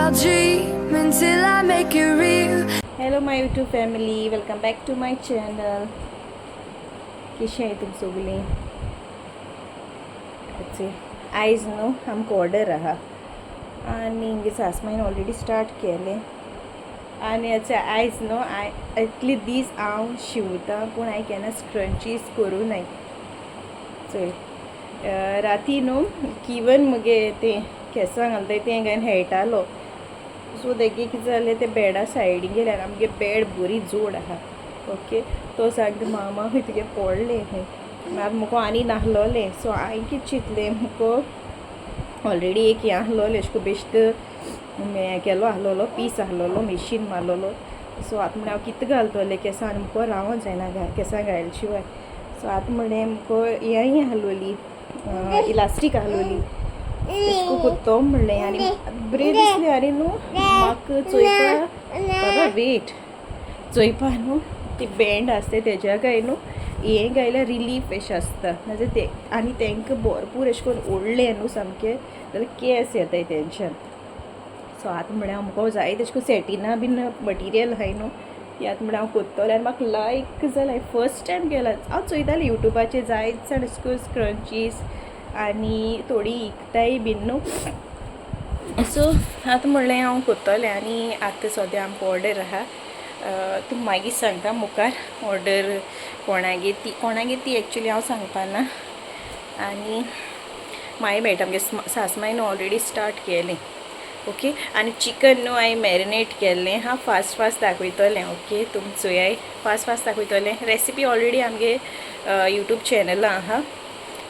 I'll dream until I make it real. Hello my YouTube family, welcome back to my channel. कशें तुम सगळीं? अच्छा, आयज न्हू आमकां ऑर्डर आहा आनी आमगे सासमायन ऑलरेडी स्टार्ट केलें. आनी अच्छा, आयज न्हू I इतले दीस हांव शिंवतां, पूण हांवें केन्ना स्क्रंचीज करूं नाय. चोय, राती न्हू किवन मुगे तें केंसां घालताय तें घायन खेळटालो. सो तेगे कितें जालें, तें बेडा सायडीन गेलें आनी आमगे बेड बरी जोड आहा, ओके. तो सांगता, मामा खंय तुगे पडलें खंय. मागीर मुको आनी नाहलोलें. सो हांवें कितें चिंतलें, मुको ऑलरेडी एक हें आहलोलें, अशें करून बेश्ट हें केलो आहलोलो, पीस आहलोलो, मिशीन मारलोलो. सो आतां म्हळ्यार हांव कितें घालतलें केंसां? आनी मुको रावों जायना केंसां घायले शिवाय. सो आतां म्हणलें, मुको हेंय आहलोली, इलास्टीक आहलोली, अशें करून कोत्तो म्हणलें. आनी बरें दिसलें. आनी न्हू म्हाका चोयपा, बाबा वेट, चोयपा न्हू ती बँड आसता तेज्या काय न्हू हें घायल्यार रिलीफ अशें आसता. नाजाल्यार ते आनी तांकां भरपूर अशें करून ओडलें न्हू सामकें जाल्यार केंस येताय तेंच्यान. सो आतां म्हळ्यार आमकां जाय तशें करून सेटिना बीन मटिरियल आहाय न्हू ती आतां म्हळ्यार हांव कोत्तोलें. आनी म्हाका लायक जालें, फर्स्ट टायम केलां. हांव चोयतालें युट्यूबाचेर जायत जाण अशें करून स्क्रंचीज आनी थोडीं इकताय बीन न्हू. सो आतां म्हणलें हांव कोत्तोलें. आनी आतां सद्या आमकां ऑर्डर आहा. तूं मागीर सांगता मुखार ऑर्डर कोणागे ती, कोणागे ती एक्चुली हांव सांगपाना. आनी मागीर मेळटा. आमगे सासमायन ऑलरेडी स्टार्ट केलें, ओके. आनी चिकन न्हू हांवें मॅरिनेट केल्लें. हांव फास्ट फास्ट दाखयतलें, ओके. तुमी चोयाय, फास्ट फास्ट दाखयतलें. रेसिपी ऑलरेडी आमगे यूट्यूब चॅनला आहा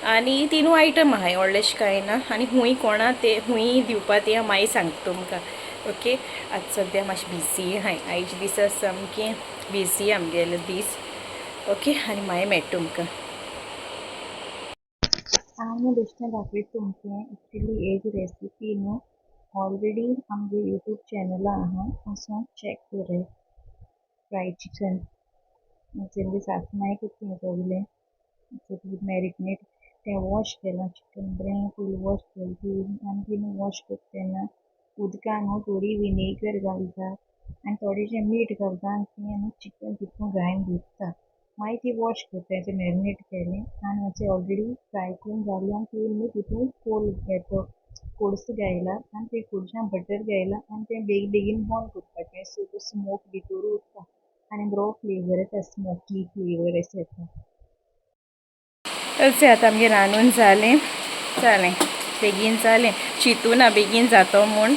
आनी तिनू आयटम आहाय, व्हडलेशें कांय ना. आनी हुंय कोणा ते हुंय दिवपा तें हांव मागीर सांगता तुमकां, ओके. आतां सद्या मातशें बिजी आहाय. आयचे दिसा सामकें बिजी आमगेले दीस, ओके. आनी मागीर मेळटा तुमकां. हांव न्हू बेश्टें दाखयता तुमकां. एक्चुली हेजी रेसिपी न्हू ऑलरेडी आमगे यूट्यूब चॅनला आहा, वचोन चॅक कराय. फ्राय चिकन आमगे सासमाय करता सगलें. मॅरिनेट तें वॉश केलां चिकन बरें, पयलीं वॉश केलें ती. आनी ती न्हू वॉश करता तेन्ना उदकान न्हू थोडी विनेगर घालता आनी थोडेशें मीठ घालता आनी तें न्हू चिकन तितून घायन दवरता. मागीर ती वॉश करता. तें मॅरिनेट केलें आनी मातशें ऑलरेडी फ्राय करून जालें. आनी तें न्हू तितून कोल येतो कोळसो घायला आनी ते कोळशान बटर घायला आनी तें बेगीन बेगीन बंद करपाचें. सो तो स्मोक भितर उरता आनी बरो फ्लेवर येता, स्मोकी फ्लेवर असो येता. अशें आतां आमगेर रांदून जालें, जालें, बेगीन जालें. चिंतूना बेगीन जातो म्हूण.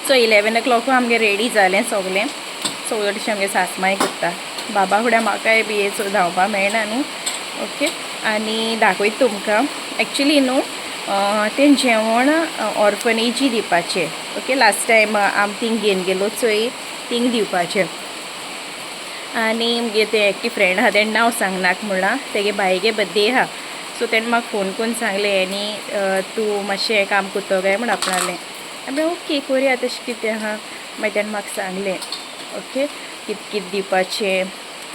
सो 11 ओ क्लॉक आमगेर रेडी जालें सगलें. सगळें आमगे सासमाय करता. बाबा फुडें म्हाकाय बी सो धांवपा मेळना न्हू, ओके. आनी दाखयता तुमकां. एक्चुली न्हू तें जेवण ऑर्फनेजी दिवपाचें, ओके. लास्ट टायम आम थिंग घेवन गेलो चोय, थिंग दिवपाचें. आनी मुगे तें एकटी फ्रेंड आहा, तेणें नांव सांगनाक म्हणलां, तेगे बायगे बड्डे आहा. सो तेणें म्हाका फोन करून सांगलें आनी तूं मातशें काम करतो काय म्हण आपणालें. हांवें ओके, करुया, तशें कितें आहा. मागीर तेणें म्हाका सांगलें, ओके, कितें कितें दिवपाचें.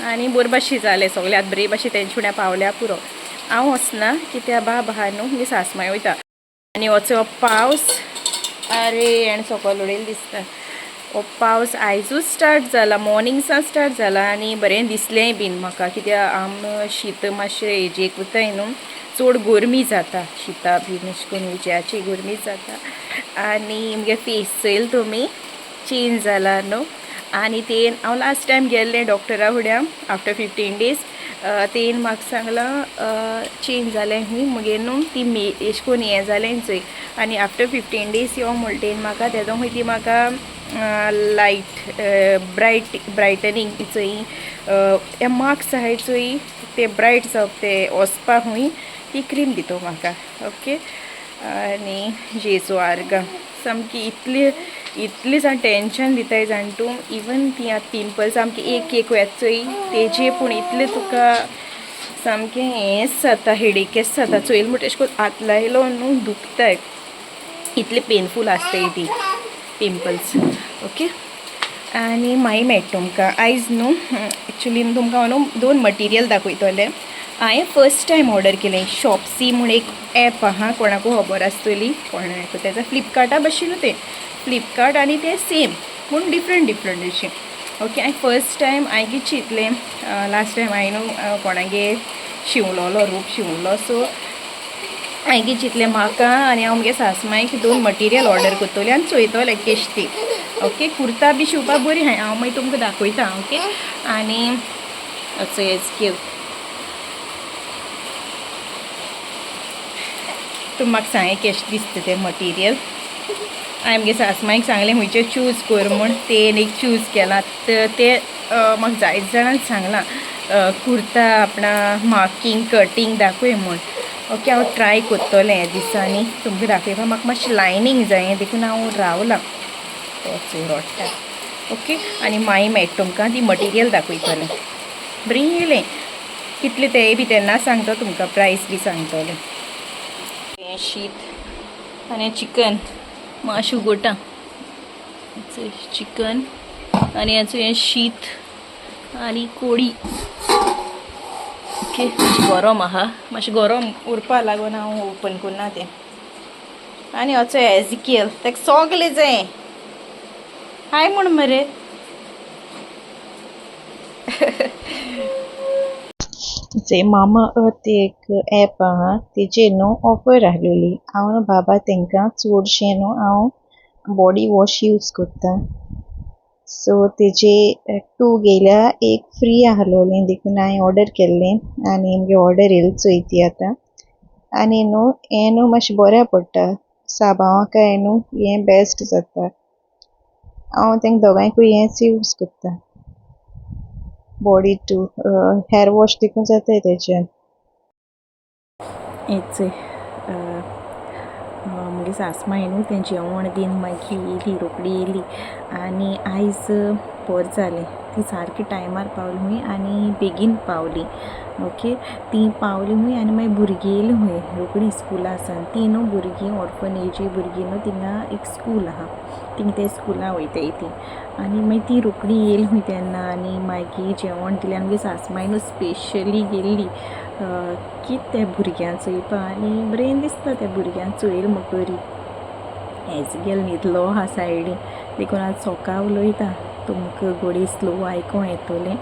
आनी बरे भाशेन जालें सगळें. आतां बरे भाशेन तेंचे फुड्यां पावल्या पुरो. हांव वचना कित्याक बाब आहा न्हू, मुगे सासमाय वयता. आनी वचो पावस, आरे, आनी सकयल उडयलें दिसता. हो पावस आयजूच स्टार्ट जाला, मॉर्निंग सान स्टार्ट जाला. आनी बरें दिसलेंय बीन म्हाका, कित्याक आम शीत मातशें हेजेक वताय न्हू, चड गरमी जाता. शिता बीन अशें करून उज्याची गरमी जाता. आनी मुगे फेस चोयल तुमी, चेंज जाला न्हू. आनी तेन हांव लास्ट टायम गेल्लें डॉक्टरा फुड्यां आफ्टर 15 डेज. तेन म्हाका सांगलां चेंज जालें खंय मुगे न्हू, ती मे एशें करून हें जालें चोय. आनी आफ्टर 15 डेज यो म्हणटा तेन म्हाका. तेदो खंय ती म्हाका लायट ब्रायट ब्रायटनींग चोय, हे मार्क्स आहाय चोय, ते ब्रायट जावप, ते वचपा खंय ती क्रीम दितो म्हाका, ओके. आनी जेजू आर्गां. सामकी इतली इतली जाण टेंशन दिताय जाण तूं. इवन ती आतां पिंपल्स सामकी एक एक येता चोय तेजे पूण इतलें तुका सामकें हेंच जाता, हेडेकच जाता. चोयल म्हणटा अशें करून हात लायलो न्हू, दुखताय, इतले पेनफूल आसताय ती पिंपल्स, ओके. आनी मागीर मेळटा तुमकां. आयज न्हू एक्चुली तुमकां हांव न्हू दोन मटिरियल दाखयतलें. हांवें फर्स्ट टायम ऑर्डर केलें. शॉप्सी म्हूण एक एप आहा, कोणाकू खबर आसतली, कोणाक तेजा फ्लिपकार्टा भशेन तें, फ्लिपकार्ट आनी तें सेम पूण डिफरंट डिफरंट अशें. ओके, हांवें फर्स्ट टायम हांवें कितें चिंतलें, लास्ट टायम हांवें न्हू कोणागे शिंवलोलो रूप शिंवलो, सो हांवें कितें चिंतलें म्हाका आनी हांव म्हगे सासमांयक 2 मटिरियल ऑर्डर करतलें आनी चोयतलें केश ती. ओके, कुर्ता बी शिंवपाक बरी आहाय, हांव मागीर तुमकां दाखयता. ओके, आनी चोय स्केल तूं म्हाका सांग केशें दिसता तें मटिरियल. हांवें म्हगे सासमांयक सांगलें खंयचें चूज कर म्हूण, तें एक चूज केलां. तें म्हाका जायते जाणांनी सांगलां कुर्ता आपणा मार्कींग कटींग दाखय म्हूण. ओके, हांव ट्राय करतलें ह्या दिसांनी तुमकां दाखयता. म्हाका मातशें लायनींग जाय देखून हांव रावलां, तो रोडटा. ओके, आनी मागीर मेळटा तुमकां ती मटिरियल दाखयतलें. बरें येयलें कितलें तेंय बी तेन्ना सांगता तुमकां, प्रायस बी सांगतलें. हें शीत आनी चिकन मातशें उगोटा, चिकन आनी हेचो हें शीत आनी कोडी. ओके, मातशें गरम आहा, मातशें गरम उरपा लागून हांव ओपन करना तें. आनी असो एजिकेल ताका सगलें जाय हाय म्हूण मरे. जे मामा अर्थ एक एप आहा तेजेर न्हू ऑफर आहलोली. हांव न्हू बाबा तेंकां चडशें न्हू हांव बॉडी वॉश यूज करता, सो तेजे 2 घेयल्या 1 फ्री आहलोलें देखून हांवें ऑर्डर केल्लें आनी म्हगे ऑर्डर येयली चोयती आतां. आनी न्हू हें न्हू मातशें बऱ्या पडटा, साबांवाकय न्हू हें बेस्ट जाता. हांव तेंका दोगांयकूय हेंच यूज करता, बॉडी टू हेअर वॉश देखून जाताय तेज्यान. हेच म्हगे सासमांय न्हू तें जेवण बीन मागीर येयली, रोखडी येयली आनी आयज बरें जालें, ती सारकी टायमार पावली हूंय आनी बेगीन पावली. ओके, ती पावली हूंय आनी मागीर भुरगीं येयली हूंय रोखडी स्कुला सावन. ती न्हू भुरगीं ऑर्फनेजी भुरगीं न्हू थिंगा एक स्कूल आहा, थिंग ते स्कुला वयताय ती. आनी मागीर ती रोखडी येयली हूंय तेन्ना आनी मागीर जेवण दिलें. आनी मागीर सासमांय न्हू स्पेशली गेल्ली की त्या भुरग्यांक चोयपा आनी बरें दिसता त्या भुरग्यांक चोयल म्हणटरी. एज गेल न्हिदलो आहा सायडीन देखून आज सोका उलयता, तुमकां गोडी स्लो आयकों येतलें.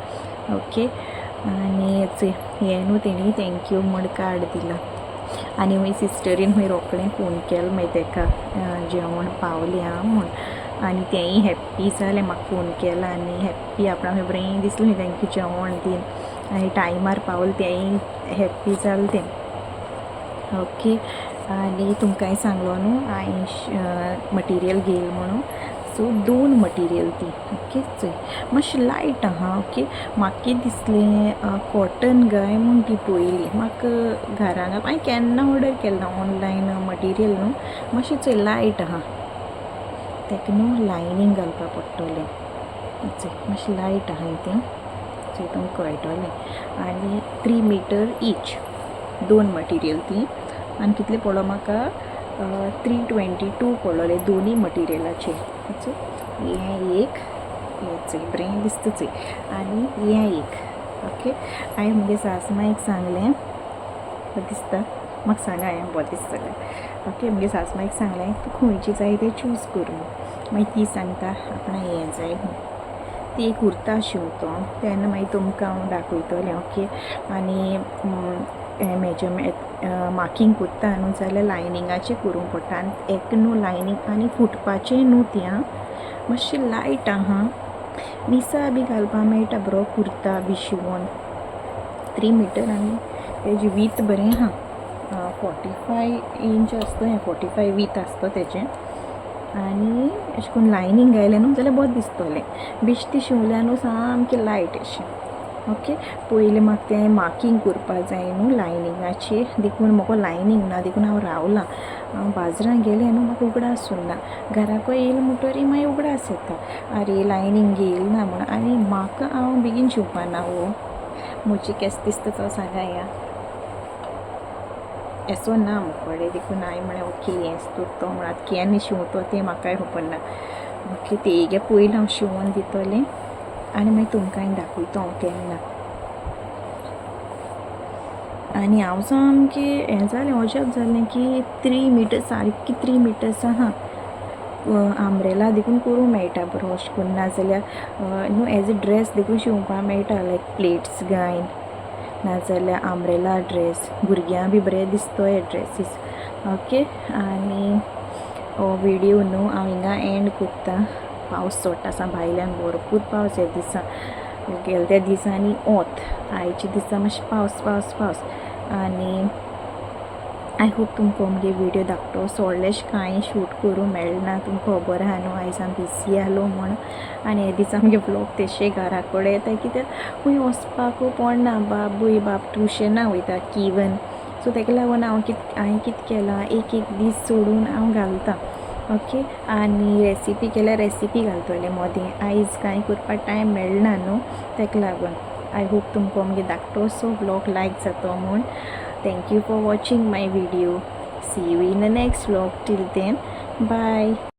ओके, आनी चोय हें न्हू तेणी thank you म्हूण कार्ड दिलां. आनी मागीर सिस्टरीन खंय रोखडें फोन केलो मागीर तेका जेवण पावलें आं म्हूण, आनी तेंय हॅप्पी जालें म्हाका फोन केला आनी हॅप्पी आपणाक बरें दिसलें thank you जेवण दीन आनी टायमार पावलें, तेंय हॅप्पी जालें तें. ओके, आनी तुमकांय सांगलो न्हू हांवें मटिरियल घेयलां म्हणून, सो 2 मटिरियल ती. ओके, चोय मातशें लायट आहा. ओके, म्हाका कितें दिसलें कॉटन गाय म्हूण ती पळयली, म्हाका घरान हांवें केन्ना ऑर्डर केलें ना ऑनलायन मटिरियल न्हू, मातशें चोय लायट आहा, ताका न्हू लायनींग घालपा पडटलें. चोय मातशें लायट आहा तें, चोय तुमकां कळटलें. आनी 3 मिटर ईच 2 मटिरियल ती. आनी कितले पडलो म्हाका 322 पडलोले दोनूय मटिरियलाचे. हें एक, हें चोय बरें दिसता चोय, आनी हें एक. ओके, हांवें म्हगे सासमांयक सांगलें, दिसता म्हाका सांगा हें बरें दिसता जाल्यार. ओके, म्हगे सासमांयक सांगलें तूं खंयची जाय तें चूज कर म्हूण. मागीर ती सांगता आपणा हें जाय म्हूण. ती कुर्ता शिंवतो तेन्ना मागीर तुमकां हांव दाखयतलें. ओके, आनी हें मेजरमेंट मार्कींग करता न्हू जाल्यार लायनिंगाचें करूंक पडटा आनी एक न्हू लायनींग आनी फुटपाचें न्हू तें आं, मातशें लायट आहा, मिसा बी घालपा मेळटा बरो कुर्ता बी शिंवोन. 3 मिटर आनी तेजी वीथ बरें आहा, 45 इंच आसता, हें 45 वीथ आसता तेजें. आनी अशें करून लायनींग घायलें न्हू जाल्यार बरें दिसतलें, बेश्टी शिंवल्या न्हू सामकें लायट अशें. ओके, पयलीं म्हाका तें मार्कींग करपा जाय न्हू लायनिंगाची, देखून म्हाका लायनींग ना देखून हांव रावलां. हांव बाजारान गेलें न्हू म्हाका उगडास उरना, घराकय येयलें म्हणटरी मागीर उगडास येता आरे लायनींग घेयलें ना म्हूण. आनी म्हाका हांव बेगीन शिंवपा ना हो, म्हजी केस दिसता तो सांगा या एसो ना मुकोडे, देखून हांवें म्हळें ओके हेंच तूं तो म्हण आतां केन्ना शिंवतो तें म्हाकाय खबर ना. ओके, तेगे पयलीं हांव शिंवोन दितलें आनी मागीर तुमकांय दाखयता हांव केन्ना. आनी हांव सामकें हें जालें, अजाप जालें की 3 मिटर्स, सारकी 3 मिटर्स आहा. आमब्रेला देखून करूंक मेळटा बरो अशें करून, नाजाल्यार न्हू एज अ ड्रेस देखून शिंवपाक मेळटा, लायक प्लेट्स घायन, नाजाल्यार आमब्रेला ड्रेस. भुरग्यां बी बरें दिसतो हे ड्रेसीस. ओके, आनी हो विडियो न्हू हांव हिंगा एंड कोत्ता. पावस चोडटा आसा भायल्यान, भरपूर पावस हे दिसा. गेले त्या दिसांनी वोत, आयच्या दिसा मातशें पावस पावस पावस. आनी I hope तुमकां मुगे विडियो धाकटो सोडलेश कांय शूट करूंक मेळना. तुमकां खबर आहा न्हू, आयज हांव बिजी आहलो म्हूण. आनी हे दिसा आमगे व्लॉग तेशे घरा कडेन येता, कित्याक खूंय वचपाकू पडना. बाबूय बाब ट्युशना वयता किवन, सो तेका लागून हांव कित हांवें कितें केलां, एक एक दीस सोडून हांव घालतां. ओके, आनी रेसिपी केल्यार रेसिपी घालतलें मदीं. आयज कांय करपाक टायम मेळना न्हू, तेका लागून. I hope तुमकां मुगे धाकटोसो व्लॉग लायक जातो म्हूण. Thank you for watching my video. See you in the next vlog. Till then, bye.